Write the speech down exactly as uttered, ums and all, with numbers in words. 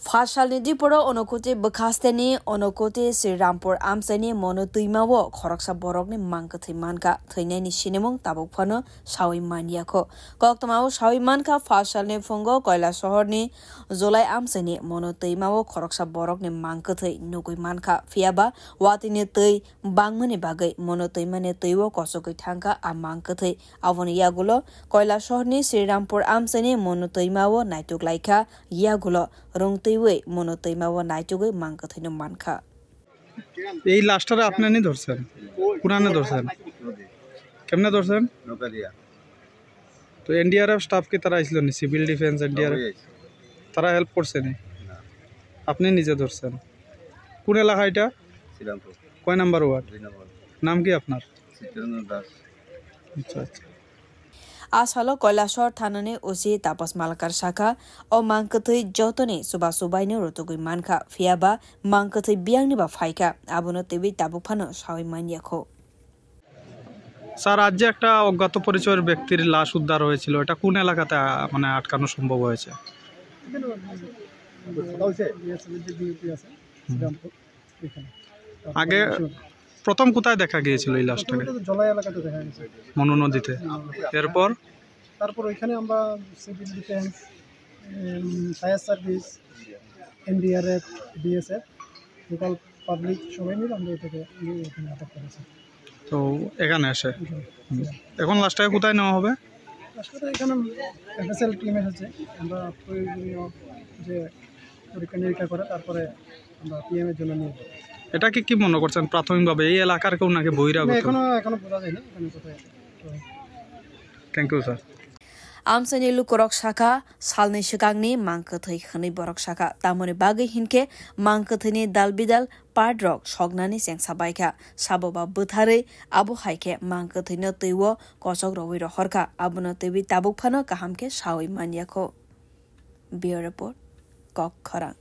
Pha salni diporo Onokuti bwkhasteni Onokuti Srirampur amchaini Mono twimao khoroksa borokni mang kwthwi mankha. Thwinaini sinimung tabuk phano sawi manyakho. Koktwmao sawi mankha, pha salni phungo Koilasohorni Jolai amchaini Mono twimao khoroksa borokni mang kwthwi nugwi mankha. Phiyaba watwini twi bangmani bagwi Mono twimani twiwo kochogwi thangkha a mang kwthwi. Aboni yagulo Koilasohorni Srirampur amchaini Mono twimao naituk laikha, yagulo rwng twiwi Mono twimao naitugwi mang kwthwino mankha. এই লাশটারে আপনি নি ধরছেন? কোনানে ধরছেন? কেমনে ধরছেন? নৌকা দিয়া। তো এনডিআরএফ স্টাফ কি তারা আইছিল নি? Civil defence, NDRF? সবাই আইছে। তারা হেল্প করছে নি? না। আপনি নিজে ধরছেন? কোন এলাকা এটা? শ্রীরামপুর। কয় নাম্বার ওয়ার্ড? দুই নম্বর। নাম কি আপনার? চিত্তরঞ্জন দাস। আচ্ছা, আচ্ছা। A salo Koilasor thanani O C Tapas Malkar sakha, o mang kwthwi jotoni chuba chubaino rutugwi mankha, phiyaba mang kwthwi biyangni ba phaikha, abono twiwi tabuk phano sawi manyakho. Sir, আজ যে একটা অজ্ঞাত পরিচয়ের ব্যক্তির লাশ উদ্ধার হয়েছিল, এটা কোন এলাকাতে, আ, মানে আটকানো সম্ভব হয়েছে? এখানে ওই যে বিএসএফ এর যে ডিউটি আছে, হুম। শ্রীরামপুর, এখানে। আগে প্রথম কোথায় দেখা গিয়েছিল এই লাশটাকে? প্রথমে তো জলাই এলাকাতে দেখা গেছে। মনু নদীতে। মনু নদীতে। এরপর? তারপর ওইখানে আমরা সিভিল ডিফেন্স, উম, fire service, NDRF, BSF, local public সবাই মিলে আমরা এটাকে নিয়ে এখানে আটক করেছি। তো এখানে আসে। এখানে। হুম। এখন লাশটাকে কোথায় নেওয়া হবে? লাশটা তো এখানে এফএসএল টিম এসেছে, আমরা প্রয়োজনীয় যে পরীক্ষা নিরীক্ষা করে তারপরে আমরা পিএম এর জন্য নিয়ে যাবো। এটাকে কি মনে করছেন প্রাথমিকভাবে এই এলাকার কেউ নাকি বহিরাগত? না, এখনো, এখনো বোঝা যায়নি এখানে কোথায়। তো thank you, sir. Amchaini lukurok sakha, salni swkangni mang kwthwi hwnwi borok sakha. Tamoni bagwi hinkhe mang kwthwini dal bidal part rok soknani chengsa baikha. Sabo ba bwtharwi abo hai khe mang kwthwino twiwo kochok rogwi rohorkha. Abono twiwi tabuk phano kaham khe sawi manyakho. Bureau Report, Kok Khorang.